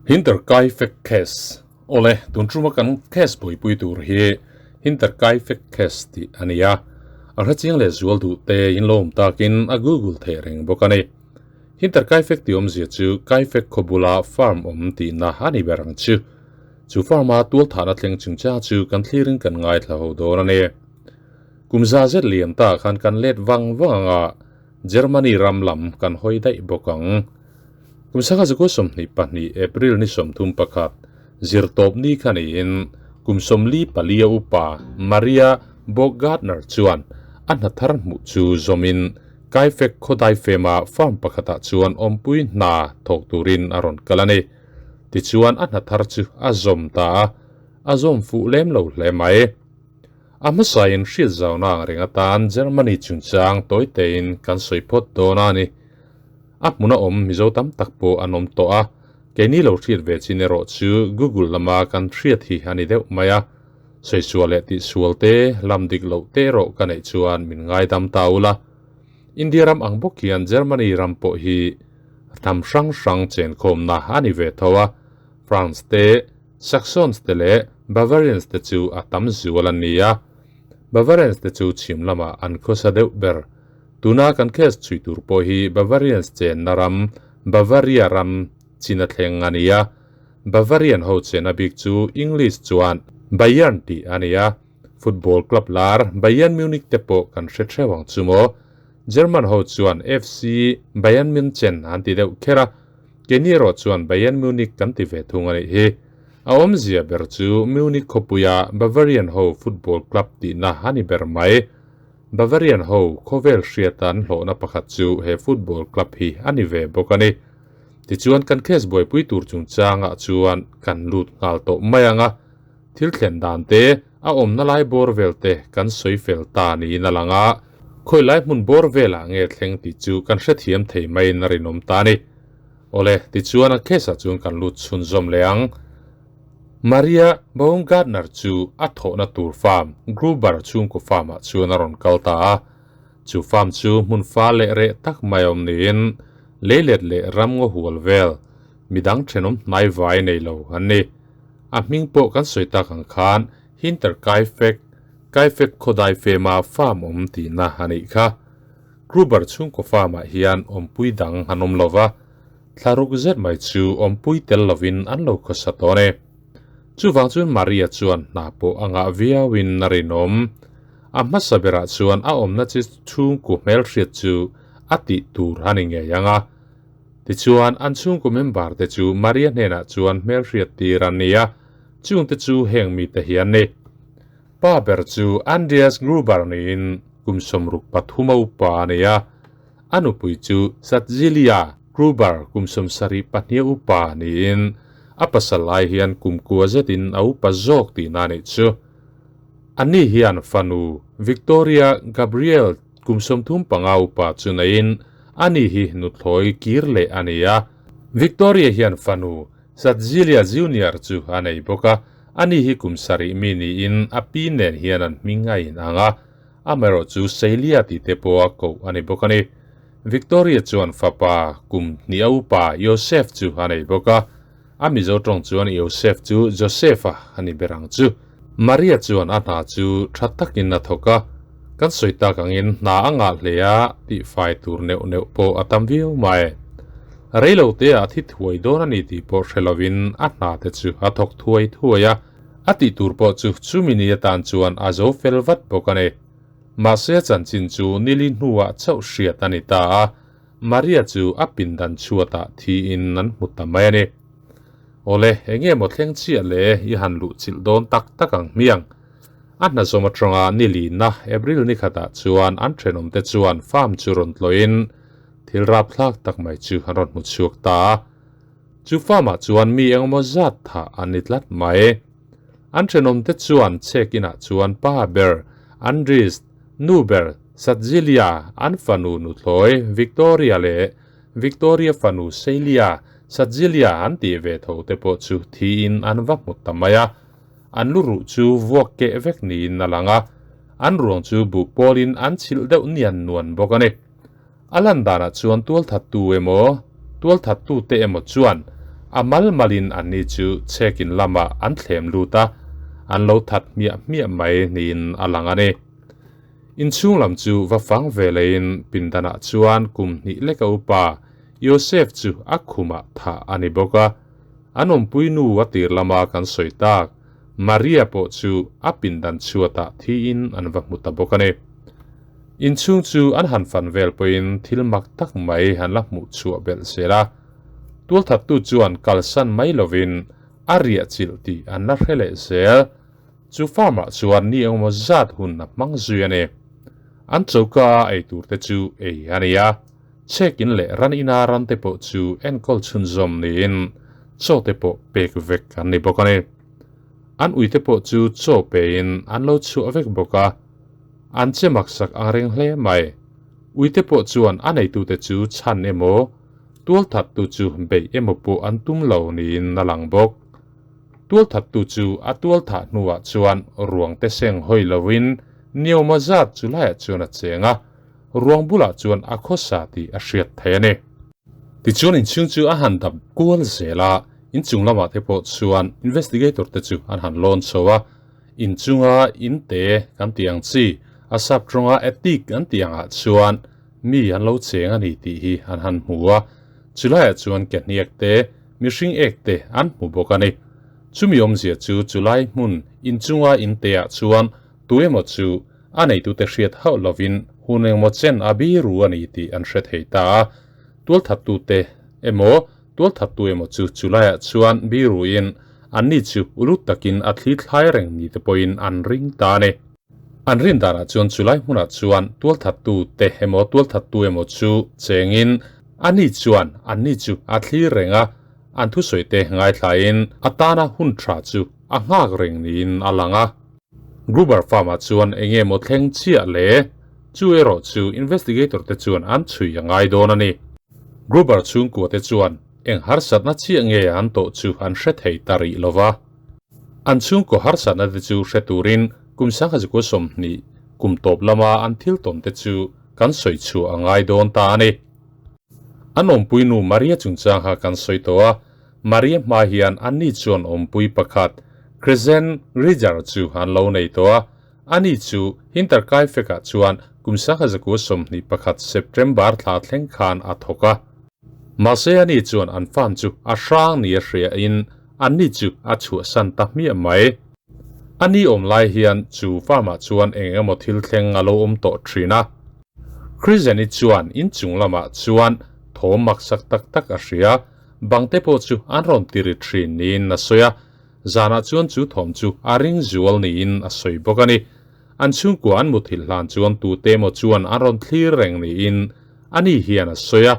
Hinterkaifeck Case, Awle, tun tuma kan case buaipui tur hi Hinterkaifeck Case tih a ni a, a hrechiang leh zual duh te in lo awm takin a google theih reng bawk a ni. Hinterkaifeck tih awmzia chu Kaifeck khaw bula farm awm tihna a ni ber ang chu. Chu farm-a tualthahna thleng chungchang chu kan thlirin kan ngaithla ho dawn a ni. Kum za zet liam ta khan kan let vang vang anga Germany ram lam kan hawi daih bawk ang. Kum sangha zakua 22 April ni 31 zirtawp ni kha niin kum 44 a upa Maria Baumgartner chuan a hna thar hmuh chu zawmin Kaifek khawdai fema farm pakhatah chuan awmpui hna thawk turin a rawn kal a ni. Tichuan a hna thar chu a zawm ta a, a zawm fuh lem lo hle mai. A hmasain hriat zauna ang reng atan Germany chungchang tawi tein kan sawi phawt dawn a ni. A hmuna awm Mizo tam tak pawh an awm tawh a, keini lo hriat ve chin erawh chu Google lama kan hriat hi a ni deuh mai a. Sawi sual leh tih sual te, lam dik loh te erawh ka neih chuan min ngaidam ta ula. India ram ang bawk hian Germany ram pawh hi hnam hrang hrang chenkhawmna a ni ve tho a, France te, Saxons te leh Bavarians te chu a tam zual an ni a, Bavarians te chu chhim lamah an khawsa deuh ber. Tuna kan case chhui tur pawh hi Bavarians chenna ram, Bavaria ram chin a thleng a ni a. Bavarian ho chenna bik chu English chuan Bayern tih a ni a, football club lar Bayern Munich te pawh kan hre theuh ang chu maw. German ho chuan FC Bayern München an ti deuh kher a, Keini erawh chuan Bayern Munich kan ti ve thung a nih hi. A awmzia ber chu Munich khawpuia Bavarian ho football club tihna a ni ber mai. Bavarian ho khawvel hriata an hlawhna pakhat chu he football club hi a ni ve bawk a ni. Tichuan kan case buaipui tur chungchangah chuan kan lut nghal tawh mai ang a, thil thlen dan te, a awmna lai bawr vel te kan sawi fel ta niin a lang a, khawi lai hmun bawr velah nge thleng tih chu kan hrethiam thei maiin a rinawm ta a ni. Awle, tichuan a case ah chuan kan lut chhunzawm leh ang. Maria Baumgartner chu a thawhna tur farm, Gruber chhungkaw farm ah chuan a rawn kal ta a. Chu farm chu hmun fa leh reh tak mai a awm niin leilet leh ramngaw hual vel midang thenawm hnai vai nei lo an ni. A hming pawh kan sawi tak ang khan Hinterkaifeck, Kaifeck khawdai fema farm awm tihna a nih kha. Gruber chhungkaw farm ah hian awmpui dang an awm lo va, thlaruk zet mai chu awmpui tel lovin an lo khawsa tawn e. Chuvang chuan Maria chuan hna pawh a ngah viauin a rinawm. A hmasa berah chuan a awmna chi chhungkaw hmelhriat chu a tih tur a ni ngei ang a. Tichuan, an chhungkaw member te chu Maria hnenah chuan hmelhriat tir an ni a, chungte chu heng mite hi an ni. Pa ber chu Andreas Gruber niin kum 63 a upa a ni a, a nupui chu Satzilia Gruber kum 72 a upa niin a pasal lai hian kum kua zetin a upa zawk tihna a nih chu. Anni hian fanu Victoria Gabriel Kum 35 upa chu neiin ani hi nuthlawi kir leh a ni a. Victoria hian fanu Satzilia Junior chu a nei bawk a, ani hi kum 7 mi niin a pi nen hian an hming a inang a, amaherawh chu Seilia tih te pawh a koh a ni bawk a ni. Victoria chuan fapa kum 2 a upa Joseph chu a nei bawk a, a Mizo tawng chuan Joseph chu Joseph-a a ni ber ang chu. Maria chuan a hna chu tha takin a thawk a, kan sawi tak angin hna a ngah hle a tih fai tur neuh neuh pawh a tam viau mai. Reilo te ah thi thuai dawn a ni tih pawh hre lovin a hna te chu a thawk thuai thuai a, a tih tur pawh chu chumi ni atan chuan a zo fel vat bawk a ni. Mahse a chanchin chu nili hnuah chauh hriat a ni ta a, Maria chu a pindan chhuatah thiin an hmu ta mai a ni. Awle, eng nge maw thleng chiah le i han luh chilh dawn tak tak ang hmiang? A hna zawm atanga ni lina April ni khatah chuan an thenawmte chuan farm chu rawn tlawhin thil rapthlak tak mai chu an rawn hmu chhuak ta a. Chu farm-ah chuan mi engemaw zat thah an ni tlat mai. An thenawmte chuan chhek inah chuan pa ber Andries, nu ber Satzilia, an fanu nuthlawi Victoria leh Victoria fanu Celia, Satzilia an tih ve tho te pawh chu thiin an va hmu ta mai a. An lu ruh chu vuak keh vek niin a lang a, an ruang chu buh pawlin an chhilh deuh nian nuan bawk a ni. A lan danah chuan tualthattu emaw, tualthattu te emaw chuan A mal malin anni chu check-in lamah an thlem lut a, an lo that hmiah hmiah mai niin a lang a ni. Inchhung lam chu va fang ve leiin pindanah chuan kum hnih leka upa Yosef chu a khumah thah a ni bawk a. An awmpui nu a tir lama kan sawi tak Maria pawh chu a pindan chhuatah thiin an va hmu ta bawk a ni. Inchhung chu an han fan vel pawhin thil mak tak mai an la hmuh chhuah belh zel a. Tualthattu chuan kalsan mai lovin a riah chilh tih an la hre leh zel. Chu farm-ah chuan ni engemaw zat hun a hmang zui a ni. An choka a ei tur te chu ei a ni a, check-in leh ran ina ran te pawh chu enkawl chhunzawm niin chaw te pawh pek vek an ni bawk a ni. An ui te pawh chu chaw pein an lo chhuah vek bawk a, an che maksak ang reng hle mai. Ui te pawh chuan a neitute chu chhan emaw, Tualthattu chu beih emaw pawh an tum lo niin a lang bawk. Tualthattu chu a tualthah hnuah chuan ruang te seng hawi loin niawma zat chu laiah chuan a cheng a, ruang bulah chuan a khawsa tih a hriat thei a ni. Tichuan inchhung chu a han dap kual zel a, inchung lamah te pawh chuan investigator te chu an han lawn chho a, inchunga inte kan tih ang chi, a sap tawnga attic an tih angah chuan Mi an lo cheng a ni tih hi an han hmu a, chulaiah chuan ke hniak te, mihring ek te an hmu bawk a ni. Chumi awmzia chu chulai hmun inchunga inteah chuan tu emaw chu a neitute hriat hauh lovin hun engmaw chen a biru a ni tih an hre thei ta a. Tualthattute emaw, tualthattu emaw chu chulaiah chuan biruin anni chu uluk takin a thli thlai reng ni te pawhin an ring ta a ni. An rin danah chuan chulai hmunah chuan tualthattu te emaw tualthattu emaw chu chengin ani chuan anni chu a thlir reng a, an thusawi te ngaithlain a tana hun tha chu a nghak reng niin a lang a. Gruber farm-ah chuan eng emaw thleng chiah le? Chu erawh chu investigator te chuan an chhui a ngai dawn a ni. Gruber chhungkua te chuan eng harsatna chiah nge an tawh chu an hre thei ta rih lo va. An chhungkaw harsatna te chu hre turin kum sangha 20 kum tawp lama an thil tawn te chu kan sawi chhuah a ngai dawn ta a ni. An awmpui nu Maria chungchang kha kan sawi tawh a, Maria hma hian anni chuan awmpui pakhat Crescent Ridger chu an lo nei tawh a, ani chu Hinterkaifeck-ah chuan kum 1921 September thla thleng khan a thawk a. Mahse ani chuan an farm chu a hrang ni a hria in anni chu a chhuahsan ta hmiah mai. Ani awm lai hian chu farm ah chuan eng emaw thil thleng a lo awm tawh thin a. Krizeni chuan inchung lamah chuan thawm maksak tak tak a hria, bang te pawh chu an rawn ti ri thin niin a sawi a. Zanah chuan chu thawm chu a ring zual niin a sawi bawk a ni. An chhungkua an muthilh hlan chuan tute emaw chuan an rawn thlir reng niin ani hian a sawi a,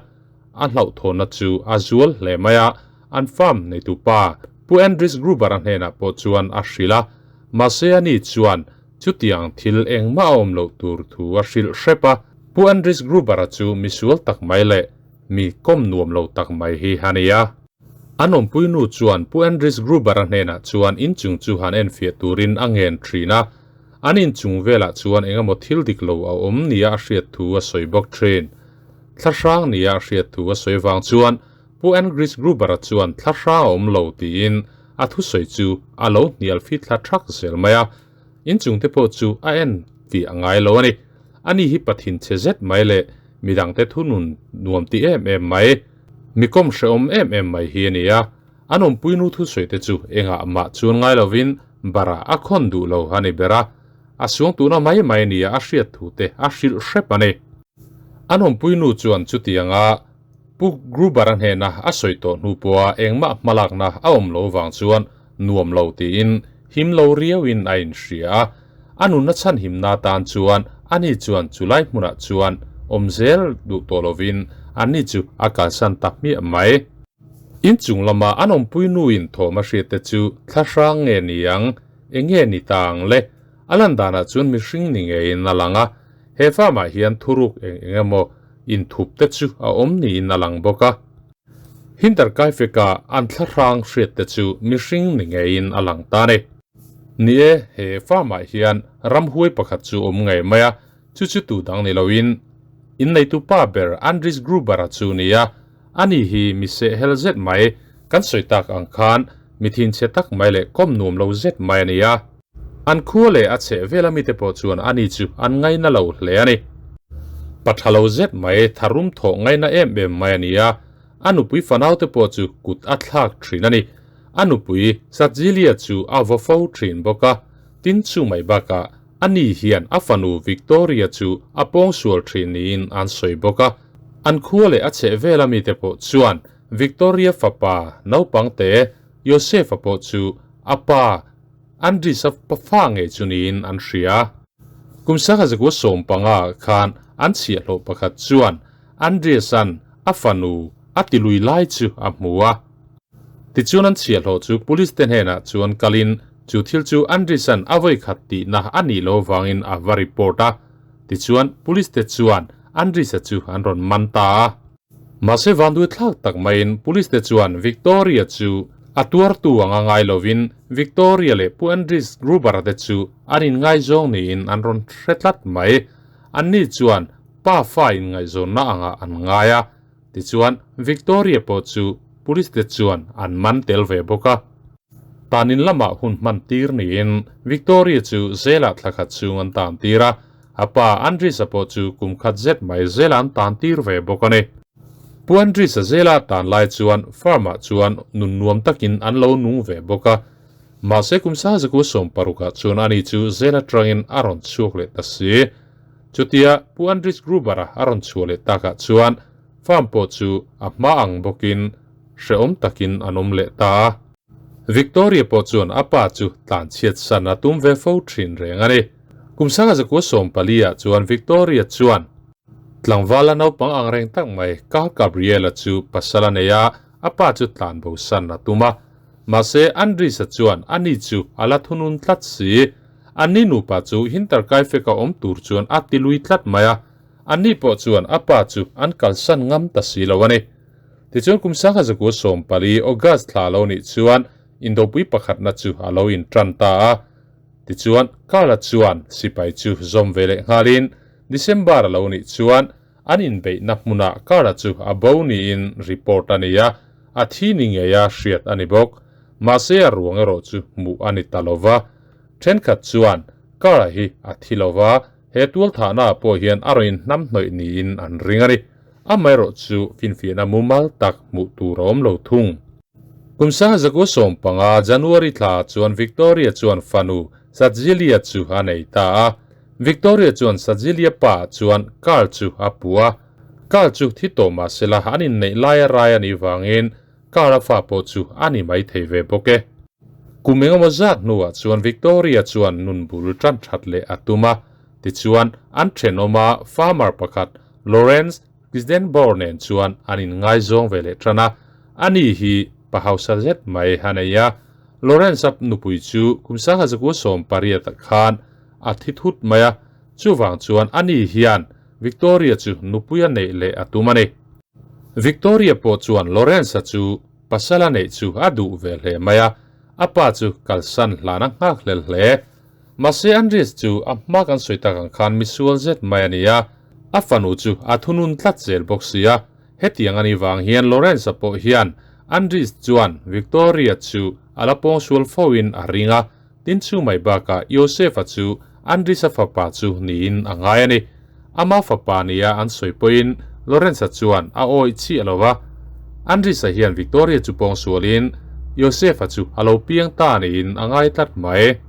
a hlauhthawnna chu a zual hle mai a, an farm neitupa Pu Andries Gruber-a hnenah pawh chuan a hrilh a, mahse ani chuan chutiang thil engmah a awm loh tur thu a hrilh hrep a. Pu Andries Gruber-a chu misual tak mai leh mi kawm nuam lo tak mai hi a ni a. An awmpui nu chuan Pu Andries Gruber-a hnenah chuan inchung chu han enfiah turin a ngen thin a, an inchung velah chuan engemaw thil dik lo a awm nia a hriat thu a sawi bawk thin. Thlahrang nia a hriat thu a sawi vang chuan Pu Andries Gruber-a chuan thlahrang a awm lo tiin a thusawi chu a lo hnial fit thla thak zel mai a, inchung te pawh chu a en tih a ngai lo a ni. Ani hi pathin chhe zet mai leh midangte thunun nuam ti em em mai. Mi kawm hrehawm em em mai hi a ni a, an awmpui nu thusawi te chu engah mah chuan ngai lovin bara a khawn duh lo a ni ber a, a suang tuna mai mai nia a hriat thu te a hrilh hrep a ni. An awmpui nu chuan chutianga Pu Gruber-a hnena a sawi tawh hnu pawha engmah hmalakna a awm lo vang chuan nuam lo tiin him lo riauin a inhria a, a nunna chhanhimna atan chuan ani chuan chulai hmunah chuan awm zel duh tawh lovin anni chu a kalsan ta hmiah mai. Inchung lama an awmpui nuin thawm a hriat te chu thlahrang nge ni ang, eng nge ni ta ang le? A lan danah chuan mihring ni ngeiin a lang a, he farm-ah hian thuruk eng eng emaw inthup te chu a awm niin a lang bawk a. Hinterkaifeck-a an thlahrang hriat te chu mihring ni ngeiin a lang ta a ni. Ni e, he farm-ah hian ramhuai pakhat chu awm ngei mai a, chu chu tu dang ni loin inneitu pa ber Andries Gruber-a chu ni a, ani hi mi sehhel zet mai. Kan sawi tak ang khan mi thinchhe tak mai leh kawm nuam lo zet mai a ni a. An khua leh a chheh vela mite pawh chuan ani chu an ngaina lo hle a ni. Pa tha lo zet mai, tharum thawh ngaina em em mai a ni a, a nupui fanaute pawh chu kut a thlak thin a ni. A nupui Satzilia chu a vaw fo thin bawk a, tin chu mai bakah ani hian a fanu Victoria chu a pawngsual thin niin an sawi bawk a. An khua leh a chheh vela mite pawh chuan Victoria fapa naupangte Yosefa pawh chu a pa Andries-a fa ngei chu niin an hria. Kum sangha zakua sawmpanga khan an chhiahhlawh pakhat chuan Andries-a'n a fanu a ti lui lai chu a hmu a. Tichuan an chhiahhlawh chu police te hnenah chuan kalin chu thil chu Andries-a'n a vawikhat tihna a nih loh avangin a va report a. Tichuan police te chuan Andries-a chu an rawn man ta a. Mahse vanduai thlak tak maiin police te chuan Victoria chu a tuartu anga ngai lovin Victoria leh Pu Andries Gruber-a te chu an inngaizawng niin an rawn hre tlat mai. Anni chuan pa fa inngaihzawnna angah an ngai a, tichuan Victoria pawh chu police te chuan an man tel ve bawk a. Tanin lamah hun hman tir niin Victoria chu zelah thla khat chhung an tan tir a, A pa Andrisa pawh chu kum khat zet mai zela an tan tir ve bawk a ni. Pu Andrisa zela a tan lai chuan farm-ah chuan nun nuam takin an lo nung ve bawk a. Mahse kum sazaku 60 ah chuan ani chu zel atangin a rawn chhuak leh ta si. Chutia Pu Andris Gruber-a a rawn chhuah leh takah chuan farm pawh chu a hma ang bawkin hrehawm takin an awm leh ta a. Victoria pawh chuan a pa chu tlanchhiat san a tum ve fo thin reng a ni. Kum sanga zakua 14 ah chuan Victoria chuan tlangvala naupang ang reng tak mai Carl Gabriela chu pasal a nei a, a pa chu tlanbo san a tum a. Mahse Andrisa chuan ani chu a la thunun tlat si. Anni nupa chu Hinterkaifeck a awm tur chuan a ti lui tlat mai a, anni pawh chuan a pa chu an kalsan ngam ta si lo a ni. Tichuan kum sangha zakua 14 August thla a lo nih chuan indopui pakhatna chu a lo intan ta a. Tichuan Carla chuan sipai chu zawm ve leh nghalin December a lo nih chuan an inbeihna hmunah Carla chu a bo niin report a nei a, a thi ni ngeia hriat a ni bawk. Mahse a ruang erawh chu hmuh a ni ta lo va. Thenkhat chuan Carla hi a thi lo va, he tualthahnaah pawh hian a rawn inhnamhnawih niin an ring a ni. Amaherawh chu finfiahna mumal tak hmuh tur a awm lo thung. Kum sangha zakua 15 January thla chuan Victoria chuan fanu Sadzilia chu a nei ta a. Victoria chuan Sadzilia pa chuan Carl chu a pu a. Carl chu thi tawh mah sela an inneih laia rai a nih vangin Carl-a fa pawh chu a ni mai thei ve bawk e. Kum engemaw zat hnuah chuan Victoria chuan nun bul tan that leh a tum a. Tichuan an thenawma farmer pakhat Lawrence Kisdenbauer nen chuan an inngaizawng ve leh tan a, ani hi pa hausa zet mai a nei a. Lawrence-a nupui chu kum sangha zakua 18 ah khan a thi thut mai a, chuvang chuan ani hian Victoria chu nupui a neih leh a tum a ni. Victoria pawh chuan Lawrence-a chu pasal a neih chu a duh ve hle mai a, a pa chu kalsan hlan a nghak hlel hle. Mahse Andries chu a hma kan sawi tak ang khan misual zet mai a ni a, a fanu chu a thunun tlat zel bawk si a. Hetiang a nih vang hian Lawrence-a pawh hian Andries chuan Victoria chu a la pawngsual fo in a ring a, tin chu mai bakah Joseph-a chu Andries-a fapa chu niin a ngai a ni. Ama fapa nia an sawi pawhin Lawrence-a chuan a awih chiah lo va. Andries-a hian Victoria chu pawngsualin Joseph-a chu a lo piang ta niin a ngai tlat mai.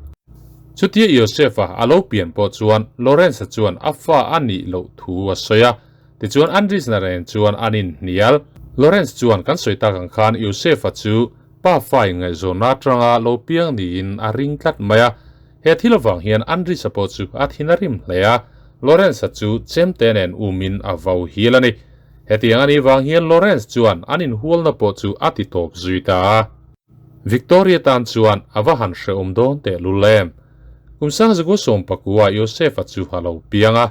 Chutia Joseph-a a lo pian pawh chuan Lawrence-a chuan a fa a nih loh thu a sawi a. Tichuan Andries-na nen chuan an inhnial. Lawrence chuan kan sawi tak ang khan Joseph-a chu pa fa inngaihzawnna atanga lo piang niin a ring tlat mai a. He thil avang hian Andrisa pawh chu a thin a rim hle a, Lawrence-a chu chemte nen umin a vau hil a ni. Hetiang a nih vang hian Lawrence chuan an inhualna pawh chu a ti tawp zui ta a. Victoria tan chuan a va han hrehawm dawn teh lul em. Kum sangzakua 19 Joseph-a chu a lo piang a.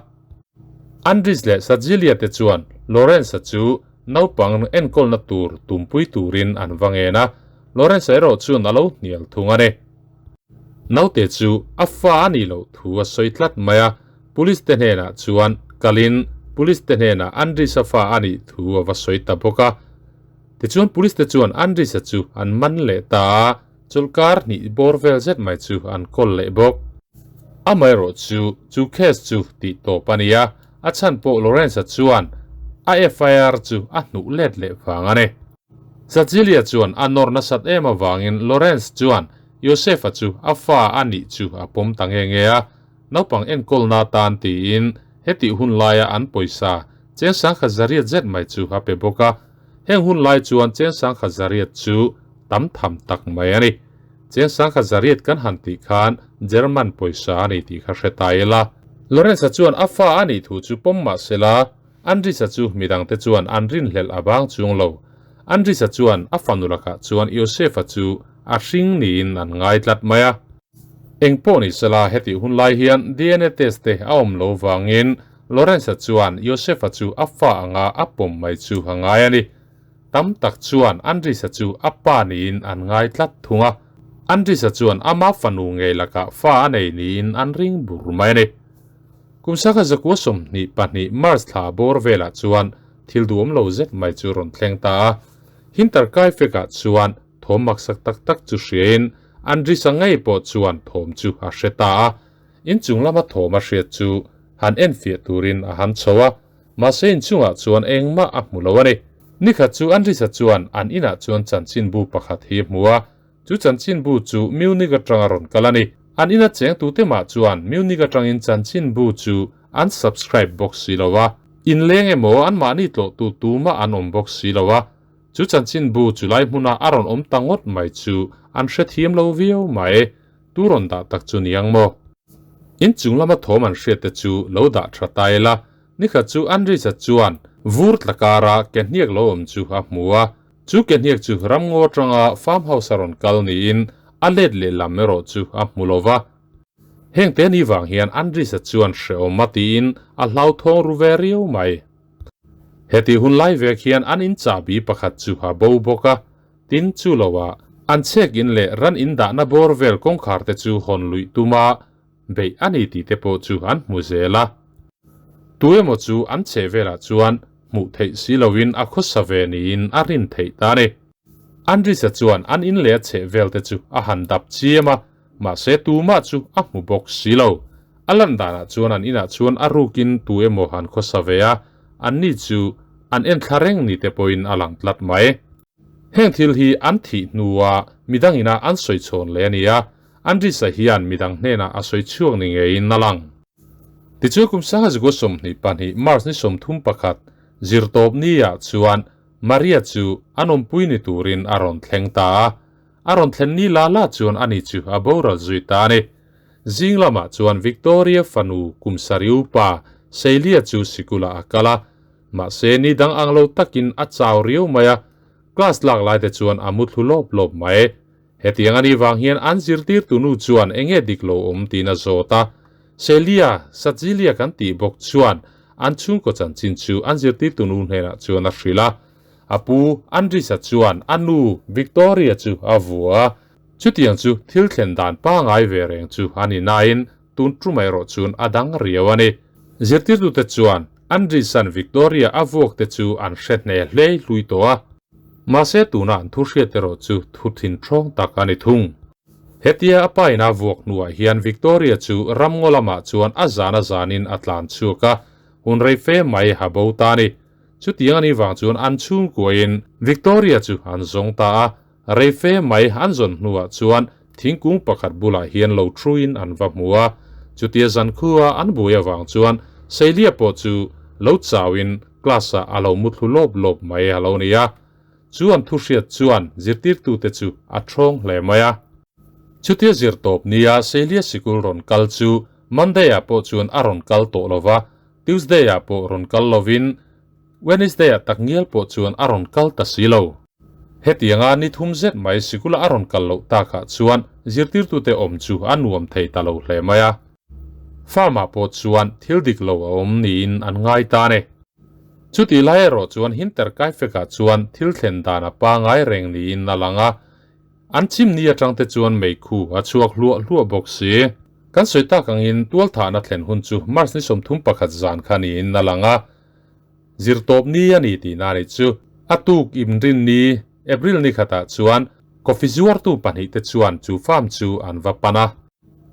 Andris leh Sadzilia te chuan Lawrence-a chu naupang enkawlna tur tumpui turin an va ngen a, Lawrence-a erawh chuan a lo hnial thung a ni. Naute chu a fa a nih loh thu a sawi tlat mai a, police te hnenah chuan kalin police te hnenah Andrisa fa a nih thu a va sawi ta bawk a. Tichuan police te chuan Andris-a chu an man leh ta a, chawlhkar hnih bawr vel zet mai chu an kawl leh bawk. Amaherawh chu chu case chu tih tawp a ni a, a chhan pawh Lawrence-a chuan a FIR chu a hnuh let leh vang a ni. Cecilia chuan a nawr nasat em avangin Lawrence chuan Joseph-a chu a fa a nih chu a pawm ta nge nge a, naupang enkawlna atan tiin hetih hun laia an pawisa cheng sangkhat zariat zet mai chu a pe bawk a. Heng hun lai chuan cheng sangkhat zariat chu tam tham tak mai a ni. Cheng sangkhat zariat kan han tih khan German pawisa a ni tih kha hre ta ila. Lawrence-a chuan a fa a nih thu chu pawm mah sela, Andrisa chu midangte chuan an rinhlelh a vang chung lo. Andrisa chuan a fanu lakah chuan Yosefa chu a hring niin an ngai tlat mai a. Eng pawh ni sela hetih hun lai hian DNA test te a awm lo vangin Lawrence-a chuan Yosefa chu a fa anga a pawm mai chu a ngai a ni. Tam tak chuan Andrisa chu a pa niin an ngai tlat thung a. Andrisa chuan ama fanu ngei lakah fa a nei niin an ring bur mai a ni. Kum sangha zakua 22 March thla bawr velah chuan thil duhawm lo zet mai chu rawn thleng ta a. Hinter kai fekah chuan thawm maksak tak tak chu hriain Andrisa ngei pawh chuan thawm chu a hre ta a. Inchung lama thawm a hriat chu han enfiah turin a han chho a, mahse inchungah chuan engmah a hmu lo a ni. Nikhat chu Andrisa chuan an inah chuan chanchinbu pakhat hi a hmu a, Chu chanchinbu chu Munich atanga rawn kal a ni. An ina cheng tute mah chuan Munich atangin chanchinbu chu an subscribe bawk si lo a. Inleng emaw anmahni tlawhtu tumah an awm bawk si lo a. Chu chanchinbu chu lai hmuna a rawn awm ta ngawt mai chu an hrethiam lo viau mai. Tu rawn dah tak chu niang maw? Inchung lama thawm an hriat te chu lo dah tha ta ila. Nikhat chu Andrisa chuan vur tla kara ke hniak lo awm chu a hmu a. Chu ke hniak chu ramngaw atanga farm house a rawn kal niin a let leh lam erawh chu a hmu lo va. Heng te ni vang hian Andrisa chuan hrehawm a tiin a hlauthawng ru ve riau mai. Hetih hun lai vek hian an in chahbi pakhat chu a bo bawk a, tin chu loah an chhek in leh ran in dahna bawr vel kawngkhar te chu hawn luih tuma beih a ni tih te pawh chu an hmu zel a. Tu emaw chu an chheh velah chuan hmuh theih si loin a khawsa ve niin a rin theih ta a ni. Andrisa chuan an in leh a chheh vel te chu a han dap chiam a, mahse tumah chu a hmu bawk si lo. A lan danah chuan an inah chuan a rukin tu emaw han khawsa ve a, anni chu an enthla reng ni te pawhin a lang tlat mai. Heng thil hi an thih hnua midang ina an sawi chhawn leh a ni a, Andrisa hian midang hnenah a sawi chhuak ni ngeiin a lang. Tichuan kum sangha zukua 22 March ni 31 zirtawp niah chuan Maria chu an awmpui ni turin a rawn thleng ta a. A rawn thlen ni la la chuan ani chu a boral zui ta a ni. Zing lamah chuan Victoria fanu kum sarih upa Celia chu sikulah a kal a. Mahse ni dang ang lo takin a chau riau mai a, class lak lai te chuan a mu thlu lawp lawp mai. Hetiang a nih vang hian an zirtirtu nu chuan eng nge dik lo awm tiin a zawt a. Celia, Sajilia kan tih bawk chuan an chhungkaw chanchin chu an zirtirtu nu hnenah chuan a hrilh a. A pu Andrisa chuan a nu Victoria chu a vua a. Chutiang chu thil thlen dan pangai ve reng chu a ni nain tun tum erawh chuan a dang riau a ni. Zirtirtute chuan Andrisa'n Victoria a vuak te chu an hre hne hlei hlui tawh a. Mahse tuna an thu hriat erawh chu thu thin thawng tak a ni thung. Hetia a pa ina vuak hnuah hian Victoria chu ramngaw lamah chuan a zan a zanin a tlan chhuak a, hun rei fe mai ha bo ta a ni. Chutiang a nih vang chuan an chhungkuain Victoria chu an zawng ta a, rei fe mai an zawn hnuah chuan thingkung pakhat bulah hian lo thuin an va hmu a. Chutia zankhua an buai avang chuan Seilia pawh chu lo chauin Class-ah a lo muthlu lawp lawp mai a lo ni a. Chu an thuhriat chuan zirtirtute chu a thawng hle mai a. Chutia zir tawp nia Seilia sikul rawn kal chu Monday-ah pawh chuan a rawn kal tawh lo va, Tuesday-ah pawh rawn kal lovin Wednesday-ah takngial pawh chuan a rawn kal ta si lo. Hetianga ni thum zet mai sikula a rawn kal loh takah chuan zirtirtute awm chu a nuam thei ta lo hle mai a. Farm-ah pawh chuan thil dik lo a awm niin an ngai ta a ni. Chutih lai erawh chuan Hinter Kaifek-ah chuan thil thlen dan a pangai reng niin a lang a, an chimni atang te chuan meikhu a chhuak hluah hluah bawk si. Kan sawi tak angin tualthahna thlen hun chu March ni 31 zan kha niin a lang a, zirtawp ni a ni tihna a nih chu. A tuk imrin ni, April ni khatah chuan coffee zuartu pahnihte chuan chu farm chu an va pan a.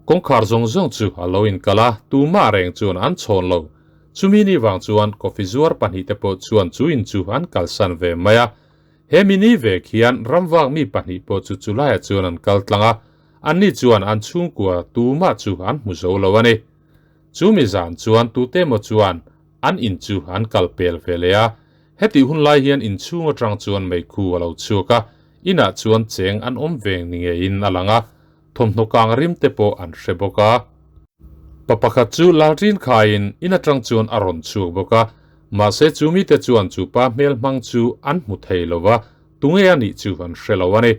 Kawngkhar zawng zawng chu a lo inkal a, tumah reng chuan an chhawn lo. Chumi ni vang chuan coffee zuar pahnihte pawh chuan chu in chu an kalsan ve mai a. He mi ni vek hian ramvak mi pahnih pawh chu chulaiah chuan an kal tlang a, anni chuan an chhungkua tumah chu an hmu zo lo a ni. Chu mi zan chuan tute emaw chuan an in chu an kal pel ve leh a, hetih hun lai hian inchhung atang chuan meikhu a lo chhuak a, inah chuan cheng an awm veng ni ngeiin a lang a, thawmhnaw kang rim te pawh an hre bawk a. Pa pakhat chu lalrin khaiin in atang chuan a rawn chhuak bawk a, mahse chu mite chuan chu pa hmel hmang chu an hmu thei lo va, tunge a nih chu an hre lo a ni.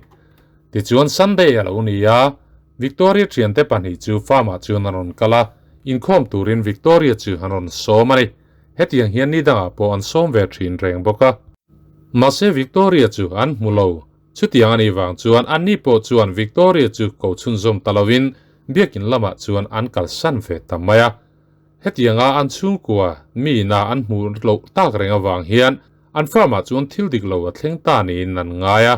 Tichuan Sunday a lo ni a, Victoria thiante pahnih chu farm-ah chuan an rawn kal a, inkhawm turin Victoria chu an rawn sawm a ni. Hetiang hian ni dangah pawh an sawm ve thin reng bawk a. Mahse Victoria chu an hmu lo. Chutiang a nih vang chuan anni pawh chuan Victoria chu ko chhunzawm ta lovin biakin lamah chuan an kalsan ve ta mai a. Hetianga an chhungkua mi ina an hmuh loh tak reng avang hian an farm-ah chuan thil dik lo a thleng ta niin an ngai a.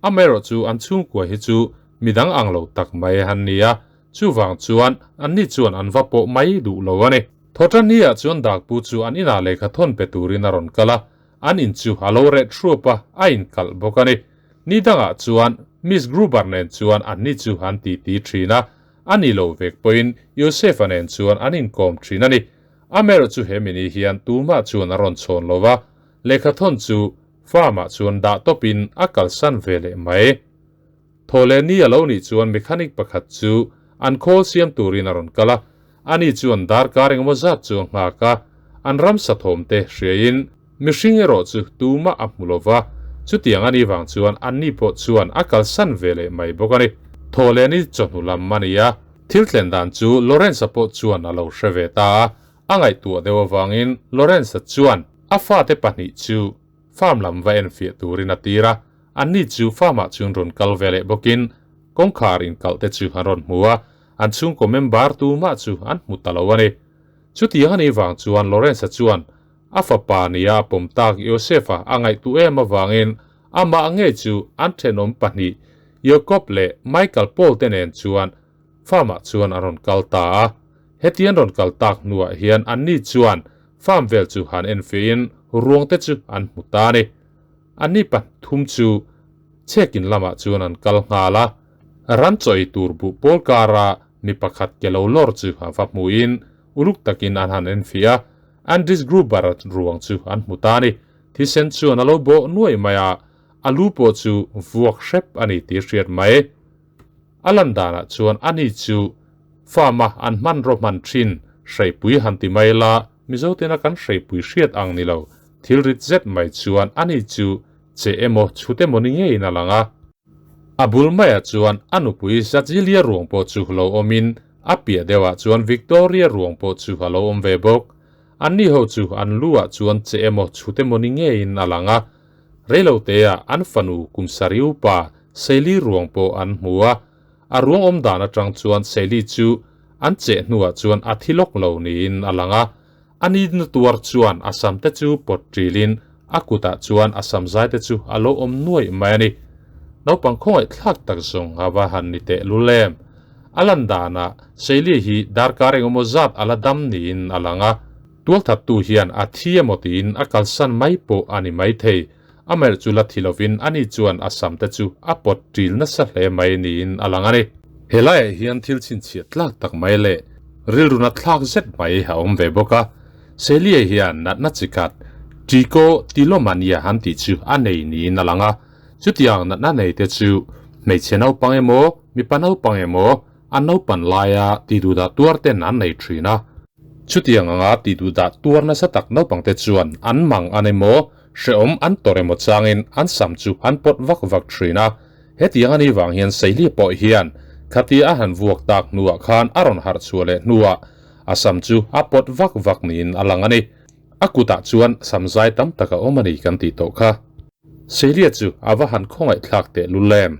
Amaherawh chu an chhungkua hi chu midang ang lo tak mai an ni a, chuvang chuan anni chuan an va pawh mai duh lo a ni. Thawṭanni-ah chuan Dakpu chu an inah lehkha thawn pe turin a rawn kal a, An in chu a lo reh thuap a, a inkalh bawk a ni. Ni dangah chuan Miss Gruber nen chuan anni chu an titi thin a, a ni lo vek pawhin Yosefa nen chuan an inkawm thin a ni. Amerawh chu he mini hian tumah chuan a rawn chhawn lo va, lehkhathawn chu farm-ah chuan dah tawpin a kalsan ve leh mai. Thaw leh ni a lo nih chuan mechanic pakhat chu an khawl siam turin a rawn kal a, ani chuan darkar engemaw zat chu a nghak a, an ramsa thawmte hriain mihring erawh chu tumah a hmu lo va, chutiang a nih vang chuan anni pawh chuan a kalsan ve leh mai bawk a ni. Thaw leh ni chawhnu lam a ni a, thil thlen dan chu Lawrence-a pawh chuan a lo hre ve ta a, a ngaihtuah deuh avangin Lawrence-a chuan a fate pahnih chu farm lam va enfiah turin a tir a, Anni chu farm-ah chuan rawn kal ve leh bawkin kawngkhar inkalh te chu an rawn hmu a, an chhungkaw member tumah chu an hmu ta lo a ni. Chutiang a nih vang chuan Lawrence-a chuan a fapa nia a pawm tak Joseph-a a ngaihtuah em avangin amah ngei chu an thenawm pahnih Jacob leh Michael Paul te nen chuan farm-ah chuan an rawn kal ta a. Heti an rawn kal tak hnuah hian anni chuan farm vel chu han enfiahin ruang te chu an hmu ta a ni. Anni pathum chu chhekin lamah chuan an kal nghal a, ran chaw ei tur buh pawl kara mi pakhat ke lo lawr chu a va hmuhin uluk takin an han enfiah a, Andries Gruber-a ruang chu an hmu ta a ni. Thisen chuan a lo bawh nuaih mai a, a lu pawh chu vuak hrep a ni tih hriat mai. A lan danah chuan ani chu farm-a an hmanraw hman thin hreipui han ti mai la, Mizo tena kan hreipui hriat ang ni lo. Thil rit zet mai chuan ani chu che emaw chhut emaw ni ngeiin a lang a. A bul maiah chuan a nupui Zazilia ruang pawh chu lo awmin a piah deuhah chuan Victoria ruang pawh chu a lo awm ve bawk. Anni ho chu an lu ah chuan che emaw chhut emaw ni ngeiin a lang a. Reiloteah an fanu kum sarih upa Sally ruang pawh an hmu a. A ruang awm dan atang chuan Sally chu an cheh hnuah chuan a thi lawk lo niin a lang a. A nidna tuar chuan a sam te chu pawt ṭilin a kutah chuan a sam zai te chu a lo awm nuaih mai a ni. Naupang khawngaih thlak tak zawng a va han ni teh lul em. A lan danah Sally hi darkar engemaw zat a la dam niin a lang a, tualthattu hian a thi emaw tiin a kalsan mai pawh a ni maithei. Amaherawh chu la thi lovin ani chuan a sam te chu a pawt ṭil nasa hle mai niin a lang a ni. He laiah hian thil chhinchhiah tlak tak mai leh rilruna thlak zet mai a awm ve bawk a. Celia hian natna chi khat Trichotillomania han tih chu a nei niin a lang a. Chutiang natna nei te chu hmeichhe naupang emaw mipa naupang emaw an naupan laia tiduhdah tuar ten an nei thin a. Chutiang anga tiduhdah tuar nasa tak naupang te chuan an mang an emaw Hrehawm an tawrh emaw changin an sam chu an pawt vak vak thin a, hetiang a nih vang hian Seili pawh hian khatia a han vuak tak hnuah khan a rawn harh chhuah leh hnuah a sam chu a pawt vak vak niin a lang a ni. A kutah chuan sam zai tam tak a awm a ni kan tih tawh kha. Seilia chu a va han khawngaih thlak teh lul em.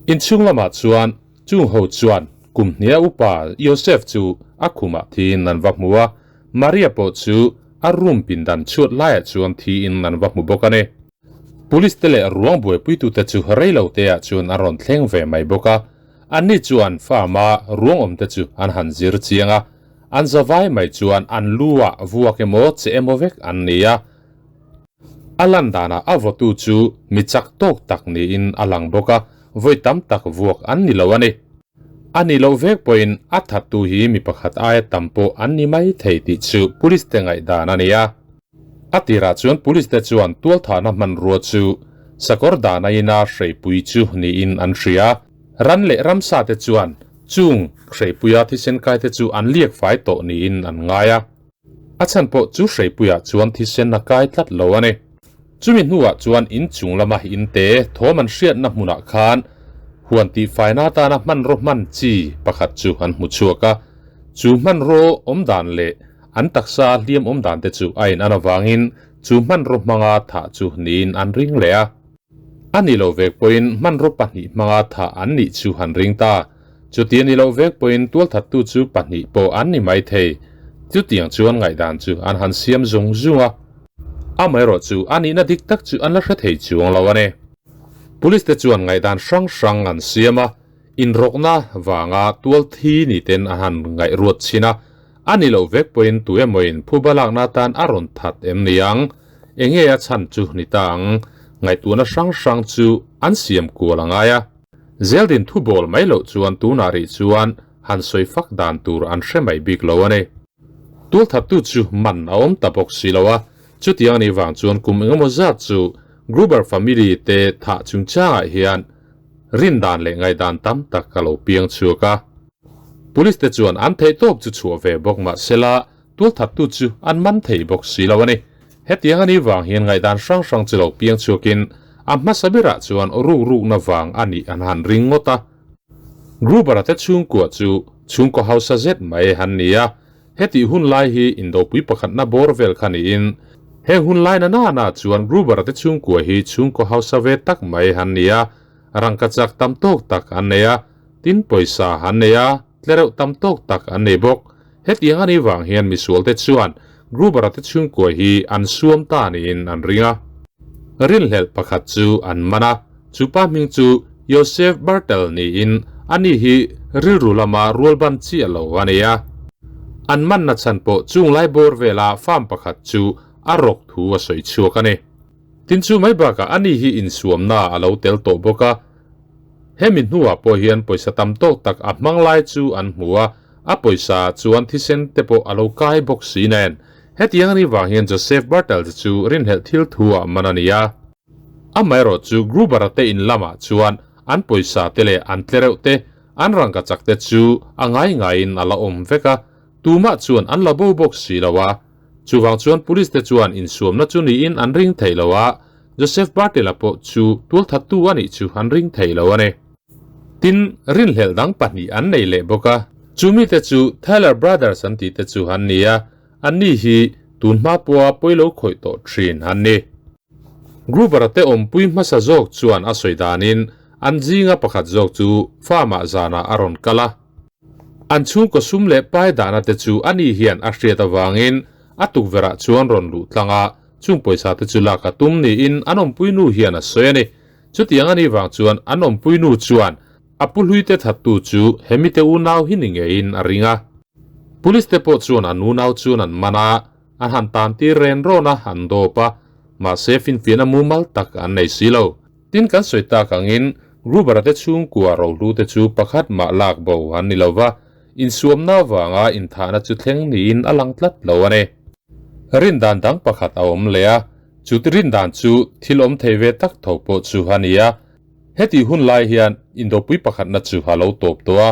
Inchhung lamah chuan chung ho chuan kum hnia upa Yosef chu a khumah thiin an va hmu a, Maria pawh chu a room pindan chhuat laiah chuan thiin an va hmu bawk a ni. Police te leh ruang buaipuitute chu rei lo te ah chuan an rawn thleng ve mai bawk a. Anni chuan farm a ruang awm te chu an han zir chiang a. An zavai mai chuan an lu ah vuak emaw che emaw vek an ni a. A lan danah a vawtu chu mi chak tawk tak niin a lang bawk a, vawi tam tak vuak an ni lo a ni. A nih loh vek pawhin a thattu hi mi pakhat aia tam pawh an ni mai thei tih chu police te ngaihdan a ni a. A tirah chuan police te chuan tualthahna hmanrua chu sakawr dana ina hreipui chu niin an hria. Ran leh ramsa te chuan chung hreipuia thisen kai te chu an liak fai tawh niin an ngai a. A chhan pawh chu hreipuiah chuan thisen a kai tlat lo a ni. Chumi hnuah chuan inchung lama inte thawm an hriatna hmunah khan huan tihfaina atana hmanraw hman chi pakhat chu an hmu chhuak a. Chu hmanraw awm dan leh an taksa hliam awm dan te chu a in an avangin chu hmanraw hmanga thah chu niin an ring leh a. A nih loh vek pawhin hmanraw pahnih hmanga thah an nih chu han ring ta. Chuti a nih loh vek pawhin tualthattu chu pahnih pawh an ni mai thei. Chutiang chuan ngaihdan chu an han siam zung zung a. Amaherawh chu a nihna dik tak chu an la hre thei chuang lo a ni. Police te chuan ngaihdan hrang hrang an siam a, inrawkna vanga tual thi ni ten a han ngaihruat chhin a. A nih loh vek pawhin tu emawin phuba lakna atan a rawn that em ni ang? Enge a chhan chu ni ta ang? Ngaihtuahna hrang hrang chu an siam kual a ngai a. Zeldin thu bawl mai loh chuan tunah rih chuan han sawi fak dan tur an hre mai bik lo a ni. Tualthattu chu man a awm ta bawk si lo a, chutiang a nih vang chuan kum engemaw zat chu Gruber family te thah chungchangah hian rindan leh ngaihdan tam tak a lo piang chhuak a. Police te chuan an theih tawp chu chhuah ve bawk mah sela tualthattu chu an man thei bawk si lo a ni. Hetiang a nih vang hian ngaihdan hrang hrang chu lo piang chhuakin a hmasa berah chuan ruk rukna vang a nih an han ring ngawt a. Gruber-a te chhungkua chu chhungkaw hausa zet mai han ni a, hetih hun lai hi indopui pakhatna bawr vel kha niin he hun lai na nana chuan Gruber-a te chhungkua hi chhungkaw hausa ve tak mai han ni a, rangkachak tam tawk tak an nei a, tin pawisa an nei a, tlereuh tam tawk tak an nei bawk. Hetiang a nih vang hian misualte chuan Gruber-a te chhungkua hi an suam ta niin an ring a. Rinhlelh pakhat chu an man a, chu pa hming chu Josef Bartel niin ani hi rilru lama rualban chiah lo a ni a. An manna chhan pawh chunglai bawr vela farm pakhat chu a rawk thu a sawi chhuak a ni. Tin chu mai bakah ani hi insuamna a lo tel tawh bawk a. Hemi hnuah pawh hian pawisa tam tawk tak a hmang lai chu an hmu a, a pawisa chuan thisen te pawh a lo kai bawk si nen. Hetiang a nih vang hian Joseph Bartels chu rinhlelh thil thu ah man a ni a. Amaherawh chu Gruber-a te in lamah chuan an pawisa te leh an tlereuh te, an rangkachak te chu a ngai ngaiin a la awm vek a, tumah chuan an la bo bawk si lo a. Chuvang chuan police te chuan insuamna chu niin an ring thei lo a, Joseph Bartela pawh chu tualthattu a nih chu an ring thei lo a ni. Tin, rinhlelh dang pahnih an nei leh bawk a, chu mite chu Thaler Brothers an tih te chu an ni a, anni hi tun hma pawha pawilo khawih tawh thin an ni. Gruber-a te awmpui hmasa zawk chuan a sawi danin an zinga pakhat zawk chu farm-ah zanah a rawn kal a. An chhungkaw sum leh pai dahna te chu ani hian a hriat avangin a tukverhah chuan rawn luh tlang a, chung pawisa te chu lak a tum niin an awmpui nu hian a sawi a ni. Chutiang a nih vang chuan an awmpui nu chuan a pu hlui te thattu chu hemite unau hi ni ngeiin a ring a. Police te pawh chuan an unau chuan an man a, an han tan tir ren rawn a, an dawp a, mahse finfiahna mumal tak an nei si lo. Tin kan sawi tak angin Gruber-a te chhungkua rohlu te chu pakhat mah lak bo an ni lo va, insuamna avanga inthahna chu thleng niin a lang tlat lo a ni. Rindan dang pakhat a awm leh a, chu rindan chu thil awm thei ve tak tho pawh chu a ni a. Hetih hun lai hian indopui pakhatna chu a lo tawp tawh a.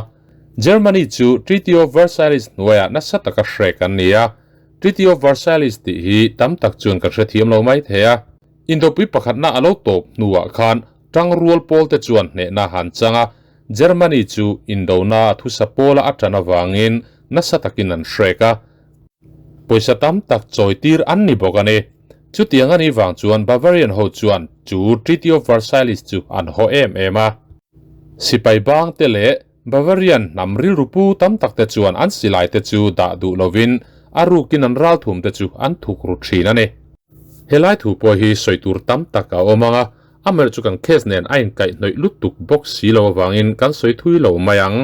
Germany chu Treaty of Versailles hnuaiah nasa taka hrek an ni a. Treaty of Versailles tih hi tam tak chuan kan hrethiam lo mai thei a. Indopui pakhatna a lo tawp hnuah khan tangrual pawlte chuan hnehna han chang a, Germany chu indona a thusa pawla a tan avangin nasa takin an hrek a. Pawisa tam tak chawitir an ni bawk a ni. Chutiang a nih vang chuan Bavarian ho chuan chu Treaty of Versailles chu an haw em em a. Sipai bangte leh Bavarian hnam rilru pu tam takte chuan an silaite chu dah duh lovin a rukin an ralthumte chu an thuk ru thin a ni. Helai thu pawh hi sawi tur tam tak a awm ang a, amaherawhchu kan case nen a inkaihhnawih lutuk bawk si lo avangin kan sawi thui lo mai ang.